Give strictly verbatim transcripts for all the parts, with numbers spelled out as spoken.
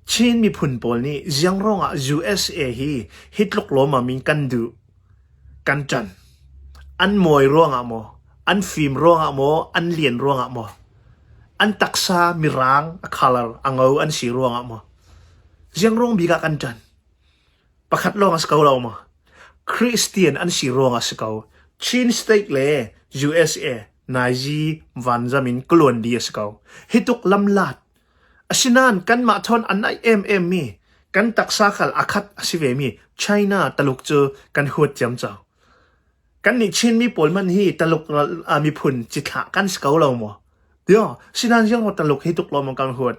Chin miphun pawl nih ziang ruangah U S A hi hi tluk lawmam in kan duh, kan ṭan? An mawi ruangah maw, an fim ruangah maw, an lian ruangah maw, an taksa, mirang, a color, a ngo an si ruangah maw? Ziang ruang bikah kan ṭan? Pakhat lawng a si ko lo maw? Christian an si ruangah a si ko. Chin State le U S A naizi vanzam in kuluan di a si ko. Hi tuk lamlat. Asinan kanmah thawn a naih em em mi, kan taksa khal a khat a si ve mi China Taluk cu kan huat ciamco. Kannih Chin mi pawl hmanh hi Taluk ral, aa, miphun cithlah kan si ko lo maw? Yo, sinan ziang ruang Taluk hi tuk lawmam kan huat?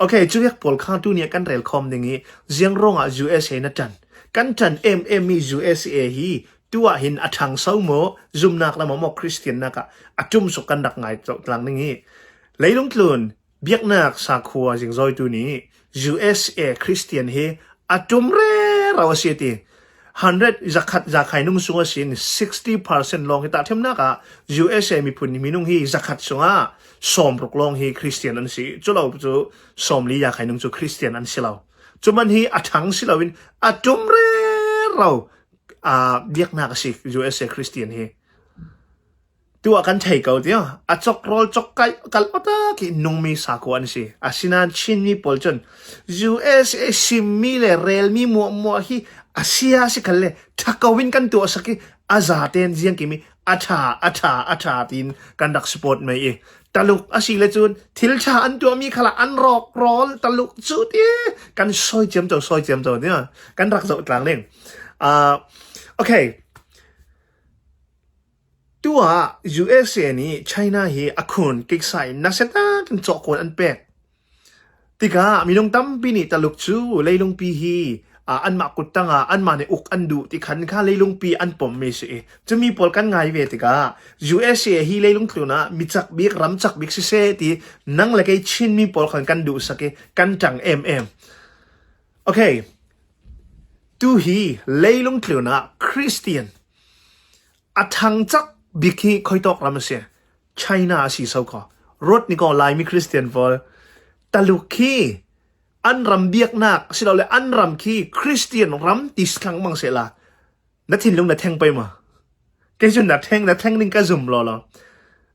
Okay, cu vek pawl kha tuni ah kan rel khawm ding i ziang ruangah U S A na ṭan? Kan ṭan em em mi U S A hi tu ah hin a ṭhangso maw, zumnak lam ah maw, Christian nak ah a ṭum suk kan rak ngai tlang ding i, leilung tlun biaknak sakhua zingzawitu nih U S A Christian hi a ṭum rero a si a ti. Hundred, zakhat, zakhai nung sung a sin sixty percent lawng hi tahṭhimnak ah U S A miphun minung hi zakhat sungah sawmruk lawng hi Christian an si. Cu lo cu sawmli zakhai nung cu Christian an si lo. Cu man hi a ṭhang si loin a ṭum rero, aa, biaknak a si U S A Christian hi. Tu ah kan thei ko tiah a cawk rawl cawk kai kal awtak i nungmi sakhua an si. Asinan Chin mi pawl cun U S A simmi le relmi muahmuah hi a sia si khalle ṭha ko in kan tuahsak i a zaten ziangkim i a ṭha, a ṭha, a ṭha tiin kan rak support mai i Taluk a si le cun thil ṭha an tuahmi khalah an rawk rawl Taluk cu ti kan sawi ciamco, sawi ciamco tiah kan rak zoh tlang ding. Ah, okay. Tu ah U S A nih China hi a khun kiksa in nasiatak in cawhkuan an pek tikah minung tampi nih Taluk cu leilungpi hi, aa, anmah kuttang ah anmah nih uk an duh ti khan kha leilungpi an pommi si i, cumi pawl kan ngai ve tikah U S A hi leilung tlun ah mi cak bik, ram cak bik siseh ti nang le kei Chin mi pawl khan kan duhsak i kan ṭang em em. Okay. Tu hi leilung tlun ah Christian a ṭhangcak bik hi khuitawk ram a si? China a si so kho. Ruat ni ko, Laimi Christian pawl, Taluk hi an ram biaknak a si lo le an ram khi Christian ram ti si thlang mang sehla na thinlung na theng pei maw? Kei cun na theng, na theng ding ka zum lawlaw.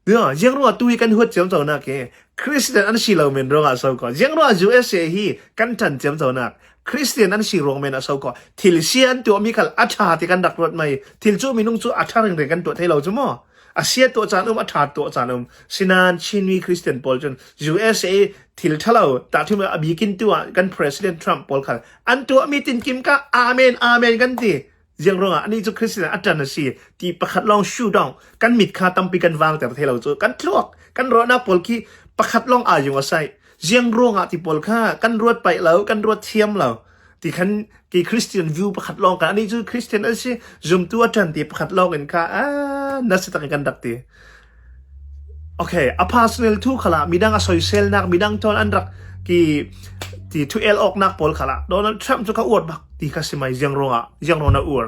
Ziang ruangah tu hi kan huat ciamconak hi Christian an si lo men ruangah so ko. Ziang ruangah U S A hi kan ṭan ciamconak Christian an si ruang men ah so ko. Thil sia an tuahmi khal a ṭha ti kan rak ruat mai. Thil cu minung cu a ṭha ringring kan tuah thei lo cu maw? A sia tuah caan um, a ṭha tuah caan um. Sinan Chinmi Christian pawl cun U S A thil ṭha lo, tahṭhim a bikin tu ah kan President Trump pawl khal an tuahmi tinkim kha amen, amen kan ti. Ziang ruangah anih cu Christian a ṭan a si ti pakhat lawng shu dong kan mit kha tampi kan vangter thei lo cu kan thluak, kan ruahnak pawl khi pakhat lawng aa zung a saih. Ziang ruangah ti pawl kha kan ruat paih lo, kan ruat thiam lo ti khan ki Christian view pakhat lawng kan, anih cu Christian a si, zumtu a ṭan ti pakhat lawng in kha, aa, nasa takin kan rak ti. Okay, a personal thu khalah midang a soiselnak, midang thawn an rak ki ti thu el awknak pawl khalah Donald Trump cu ka uar bak ti kha si mai. Ziang ruangah, ziang ruangah na uar?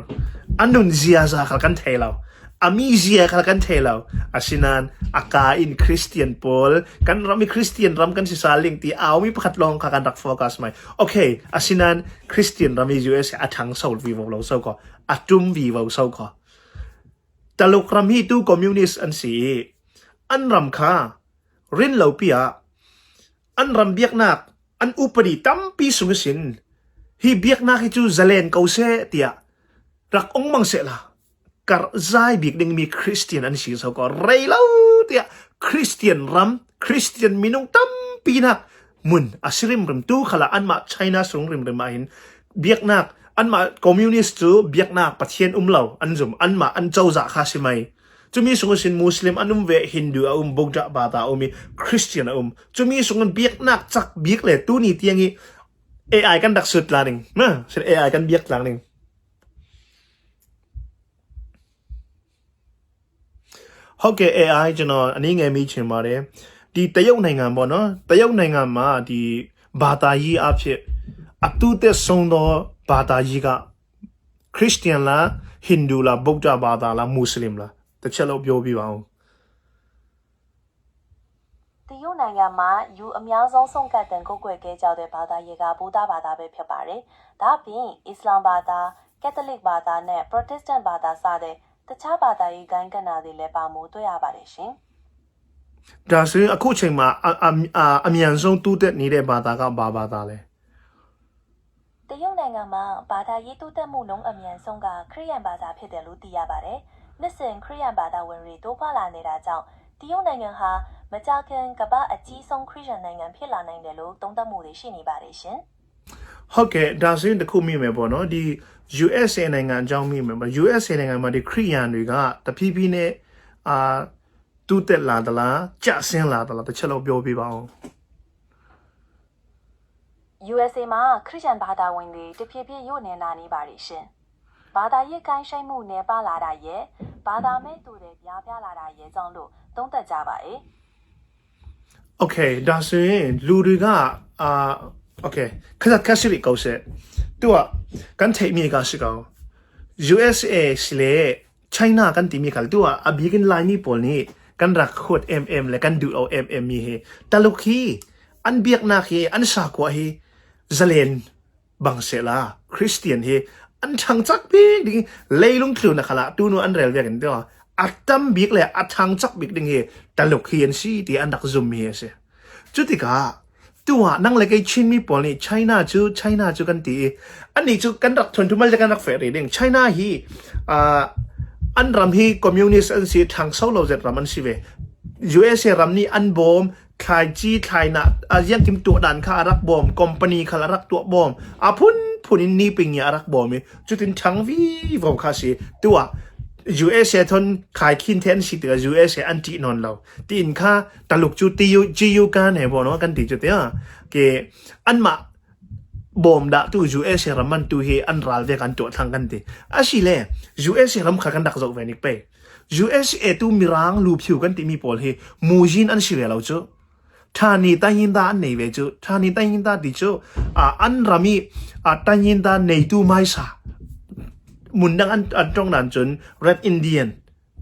A nun ziaza khal kan thei lo, a mi zia khal kan thei lo. Asinan a ka in Christian pawl, kan ram i Christian ram kan si sal ding ti au mi pakhat lawng kha kan rak focus mai. Okay, asinan Christian ram i U S A a ṭhang so vivo lo so ko, a ṭum vivo so ko. Taluk ram hi tu communist an si i an ram kha rin lo pi ah an ram biaknak an upadi tampi sung ihsin hi biaknak hi cu zalen ko seh tiah rak ong mang sehla karhzai bik dingmi Christian an si so ko. Rei lo tiah Christian ram, Christian minung tampi nak mun a si rimrim. Tu khalah anmah China sung rimrim ah hin biaknak, anmah communist cu biaknak Pathian um lo an zum, anmah an cozah kha si mai. Cumi sung ihsin Muslim an um ve, Hindu a um, Buddha bata a um i Christian a um. Cumi sung in biaknak cak bik le tuni tiang i A I kan rak sut tlang ding. Na, sin A I kan biak tlang ding. ဟုတ်ကဲ့ A I ကျွန်တော်အနည်းငယ်မေးချင်ပါတယ်ဒီတရုတ်နိုင်ငံပေါ့နော်တရုတ်နိုင်ငံမှာဒီဘာသာရေးအဖြစ်အတူသက်ဆုံးသောဘာသာရေးက Christian လား Hindu လား ဗုဒ္ဓဘာသာလား Muslim လားတစ်ချက်လောက်ပြောပြပါဦး တရုတ်နိုင်ငံ နိုင်ငံမှာ ယူအများဆုံး ဆုံးကတ်တင် ကိုးကွယ်ခဲ့ကြတဲ့ ဘာသာရေးက ဗုဒ္ဓဘာသာပဲ ဖြစ်ပါတယ်။ ဒါ့အပြင် အစ္စလာမ်ဘာသာ၊ ကက်သလစ်ဘာသာနဲ့ ပရိုတက်စတန်ဘာသာ စတဲ့ တခြားဘာသာရေး ဂိုဏ်းကဏ္ဍတွေလည်း ပါမှု တွေ့ရပါတယ်ရှင်။ ဒါဆိုရင်အခုချိန်မှာအအအအအမြန်ဆုံးတိုးတက်နေတဲ့ဘာသာကဘာဘာသာလဲတရုတ်နိုင်ငံမှာ ဘာသာရေးတိုးတက်မှု နှုန်းအမြန်ဆုံးက ခရစ်ယာန်ဘာသာ ဖြစ်တယ်လို့ သိရပါတယ်။ နှစ်စဉ် ခရစ်ယာန်ဘာသာဝင်တွေ တိုးပွားလာနေတာကြောင့် တရုတ်နိုင်ငံဟာ မကြာခင် ကမ္ဘာ့အကြီးဆုံး ခရစ်ယာန်နိုင်ငံ ဖြစ်လာနိုင်တယ်လို့ သုံးသပ်မှုတွေ ရှိနေပါတယ်ရှင်။ ဟုတ်ကဲ့ဒါဆိုရင်တစ်ခုမိမယ်ပေါ့နော်ဒီ USA နိုင်ငံအကြောင်းမိမယ်ပေါ့ USA နိုင်ငံမှာဒီခရိယန်တွေကတဖြည်းဖြည်းနဲ့အာတိုးတက်လာသလားကျဆင်းလာသလားတစ်ချက်လောက်ပြောပြပါဦး USA မှာ ခရစ်ယာန်ဘာသာဝင်တွေ တဖြည်းဖြည်း လျော့နည်းလာနေပါတယ်ရှင်။ ဘာသာရေး ကိုင်းရှိုင်းမှု နည်းပါးလာတာရဲ့ ဘာသာမဲ့သူတွေ များပြားလာတာရဲ့ကြောင့်လို့ သုံးသပ်ကြပါတယ်။ Okay ဒါဆိုရင်လူတွေကအာ okay ခက်ခက်ရှိပြီကောက်ဆက်သူကကန်ထိတ်မြေကရှိကောက် USA ရှိလေ China ကန်တီမြေကလသူကအဘိကင်လိုင်းမီပေါ်နေကန်ရခုတ် MM လေကန်ဒူအော MM မီဟေတလုခိအန်ဘိကနာခိအန်စာကွာဟေဇလန်ဘင်စဲလာ Christian ဟေအန်ထင်ချက်ဘိကဒိလေလုံကျူနခလာတူနူအန်ရဲလ်ဝဲကန်တေအတမ်ဘိကလေအထင်ချက်ဘိကဒိဟေတလုခိအန်စီတီအန်ဒက်ဇုမ်မီဟေစေ Chutika, tua nang le kei Chin mi pawl nih China cu China cu kan ti i, annih cu kan rak thuanthu mal le kan rak feh rih ding. China hi aa an ram hi communist an si, thangso lo zet ram an si ve. USA ram nih an bawm, thlaici thlainah aa ziangkim tuah dan kha a rak bawm, company khal a rak tuah bawm, a phunphun in niping nih a rak bawm i, cutin thang vivo kha si. Tua USA thawn khai khin the an si tikah USA an ṭih nawn lo. Tiin kha Taluk cu GU kan he baw kan ti cu tiah ke anmah bawm dah tu USA ram man tu hi an ral ve kan tuah thlang kan ti. A si le USA ram kha kan rak zoh ve nik pei. USA tu Mirang luphiu kan timi pawl hi muzin an si ve lo cu. Thani tahinda an nei ve cu. Thani tahinda ti cu an ram i tahinda neitu maisa mun dang an ṭong nan cun Red Indian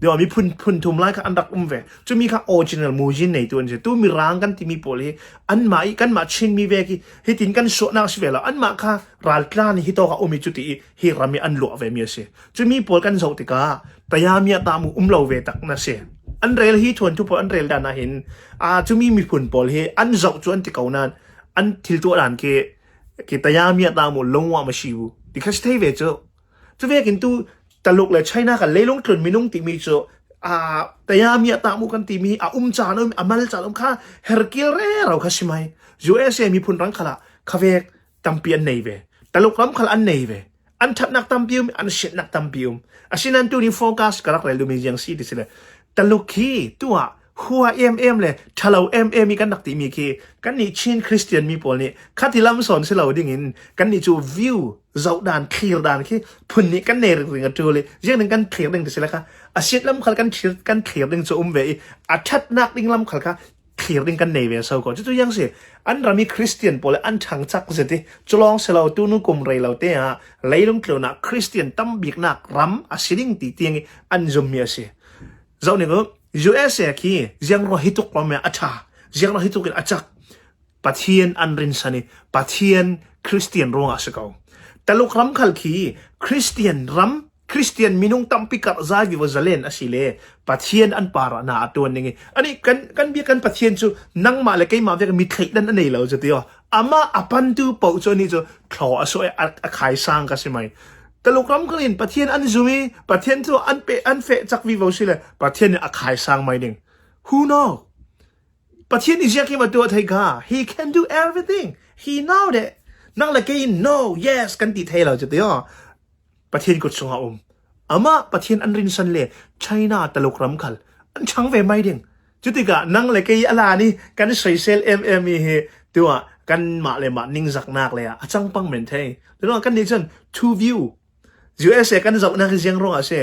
Dua mi phun phun thum lai kha an rak um ve. Cumi kha original muzin nei tu an si. Tu Mirang kan timi pawl hi anmah i kanmah Chin mi vek i hitin kan suahnak si ve lo. Anmah kha raltlan hi tawk a um i cuti i hi ram i an luah ve mi a si. Cumi pawl kan zoh tikah tayamia tahmu um lo ve tak na si. An rel hi thuanthu pawl an rel dan ah hin aa cumi miphun pawl hi an zoh cu an ti ko nan an thil tuah dan khi khi tayamia tahmu lungwam a si u ti kha si thei ve cu. Cuvekin tu Taluk le China kha leilung tlun minung timi cu aa tayamia tahmu kan timi a um caan um a mal caan um kha herkil rero kha si mai. USA miphun rang khalah khavek tampi an nei ve. Taluk ram khal an nei ve. An ṭhatnak tampi um, an siatnak tampi um. Asinan tuni focus ka rak rel dumi ziang si ti si le Taluk khi tuah hua em em le ṭhalo em em i kan rak timi khi kannih Chin Christian mi pawl nih khati lam sawn si lo dingin kannih cu view zoh dan thlir dan khi phun nih kan nei ringring a ṭul i ziangding kan thlir ding ti si le kha a siat lam khal kan thlir kan thlir ding cu um ve i a ṭhatnak ding lam khal kha thlir ding kan nei ve so ko. Cucu yang si an ram i Christian pawl an ṭhangcak zet i culawng si lo tunu kum rei lo te ah leilung tlunah Christian tam biknak ram a si ding ti tiang i an zummi a si. Zoh ning u, USA khi ziangruah hi tuk pawm a ṭha, ziangruah hi tuk in a cak. Pathian an rinsan i Pathian Christian ruangah a si ko. Taluk ram khal khi Christian ram Christian minung tampi karh zai vivo zalen a si le Pathian an parah na a tuan ning i ani kan kan bia kan Pathian cu nangmah le keimah vek mi thleih dan a nei lo cu ti aw. Amah a pantu poh cu anih cu thlaw a suah i a khai sang ka si mai. Taluk ram khal in Pathian an zum i Pathian cu an peh an feh cak vivo si le Pathian in a khai sang mai ding. Who know? Pathian i ziakim a tuah thei kha. He can do everything. He know that. Nang le kei in no, yes, kan ti thei lo cu ti aw. Pathian kut sungah um. Amah Pathian an rinsan le China Taluk ram khal an chang ve mai ding. Cutikah nang le kei a lan i kan soisel em em i hi tuah kanmah le mah ningzaknak le ah a cangpang men thei. Tuah kan nih cun two view. USA kan zohnak hi ziang ruangah a si.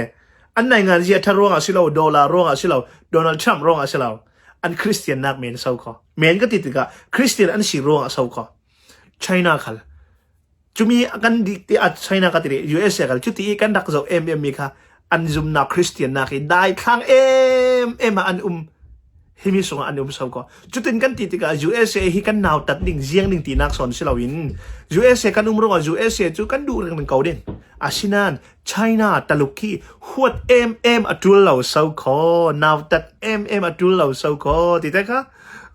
An naingan zia ṭha ruangah a si lo, dollar ruangah a si lo, Donald Trump ruangah a si lo. An Christian nak men so kho. Men ka ti tikah Christian an si ruangah so kho. China khal. Cumi kan dik ti a China ka ti rih, USA kal cuti i kan rak zoh em em mi kha an zumnak Christian nak hi dai thlang em em ah an um. Himi sungah an i um so ko. Cutin kan ti tikah U S A hi kan nautat ding, ziang ding tinak sawn si loin U S A kan um ruangah U S A cu kan duh ringring ko ding. Asinain China taluk hi huat em em a ṭul lo so ko, nautat em em a ṭul lo so ko, ti te kha.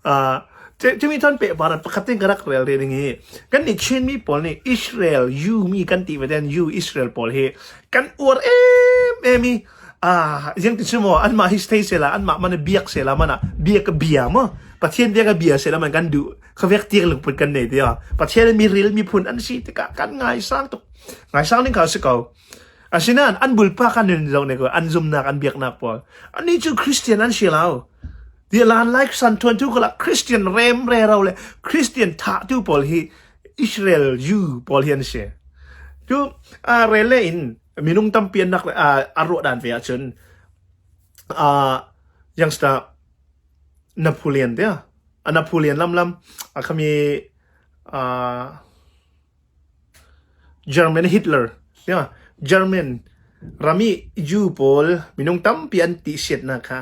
Ah, cu, cumi thawn pehpar pakhat in ka rak rel rih ding hi. Kannih Chin mi pawl nih Israel, U mi kan ti ve ten, U Israel pawl hi kan uar em em i, ah, ziang ti si maw, anmah hi thei sehla, anmah man biak sehla man ah, biak a bia maw, Pathian biak a bia sehla man kan duh, kha vek tiang lungput kan nei ti a. Pathian mi ril mi phun an si tikah kan ngaisang tuk. Ngaisang ding kha si ko. Asinain an bulpak an nun zong ne ko, an zumnak, an biaknak pawl. Annih cu Christian an si lo. Ti lan lai san thuan tu ko la Christian rem rero le Christian thah tu pawl hi Israel U pawl hi an si. Tu, ah, rel le in minung tampi an rak, ah, a ruah dan ve ahcun, ah, youngster Napoleon te, a Napoleon lamlam, a khami, ah, German Hitler, ya, German rami Jew pawl minung tampi an tihsiatnak kha.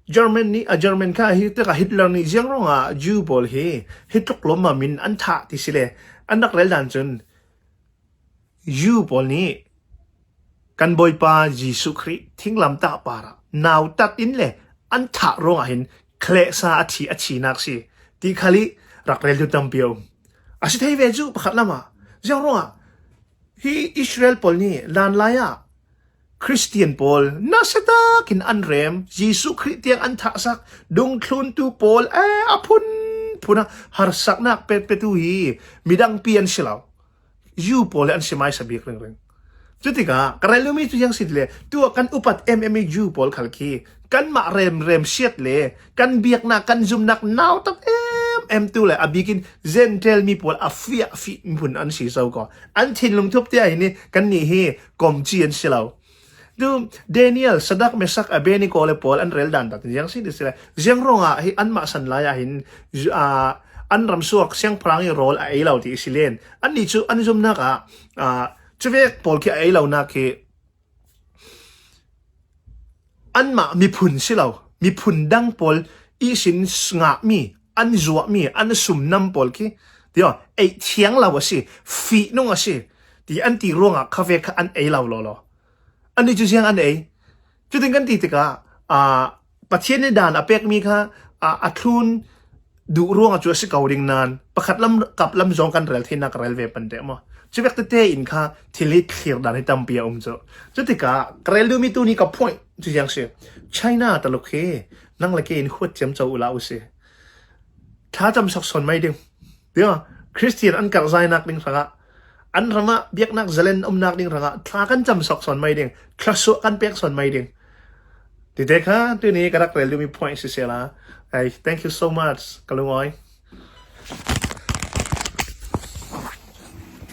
German nih, a German kha hi, tikah Hitler nih ziang ruangah Jew pawl hi, hi tluk lawmma min an thah ti si le, an rak rel dan cun Jew pawl nih kan Bawipa Jesuh Khrih thinglamtah parah nautat in le an thah ruangah hin khlehsa a thi, a thinak si ti khal i rak rel tu tampi a um. A si thei ve cu pakhat lamah, ziang ruangah hi Israel pawl nih lan lai ah Christian pawl nasiatak in an rem, Jesuh Khrih tiang an thahsak, dungthluntu pawl, eh, a phunphun a harsatnak pet petu hi midangpi an si lo. Jew pawl le an si maisa bik ringring. Cutikah ka rel lumi cu ziang si le, tu ah kan upat em em i Jew pawl khal khi kanmah remrem siat le kan biaknak, kan zumnak nautat em em tu le a bikin Gentile mi pawl a fiahfih hmun an si so ko. An thinlung thup tiah hi ni, kannih hi komci an si lo. Tu Daniel, Sadak, Mesak, Abednego le pawl an rel dan tak ziang si ti si le, ziang ruangah hi anmah san lai ah hin, ah, an ramsuak siangpahrang i rawl a ei lo ti i si len. Annih cu an zumnak ah, ah, cuvek pawl khi a ei lonak khi anmah miphun si lo, miphun dang pawl ihsin ngahmi, an zuahmi, an sumnam pawl khi, tiah, ei thiang lo a si, fihnung a si, ti an ti ruangah khavek kha an ei lo lawlaw. Annih cu ziang an ei. Cutin kan ti tikah, ah, Pathian nih dan a pekmi kha, ah, a thlun duh ruangah cu a si ko ding nain pakhat lam, kap lam zong kan rel theinak ka rel ve pante maw? Cuvek tete in kha thil hi thlir dan hi tampi a um cu. Cutikah ka rel duhmi tu ni ka point cu ziang si. China taluk hi nang le kei in huat ciamco uhla u si. Thla camsok sawn mai ding. Tiah, Christian an karhzainak ding hrangah, an ramah biaknak zalen umnak ding hrangah thla kan camsok sawn mai ding, thlasuah kan pek sawn mai ding. Tite kha tuni ka rak rel duhmi point sisela. Ai, thank you so much, ka lungawi.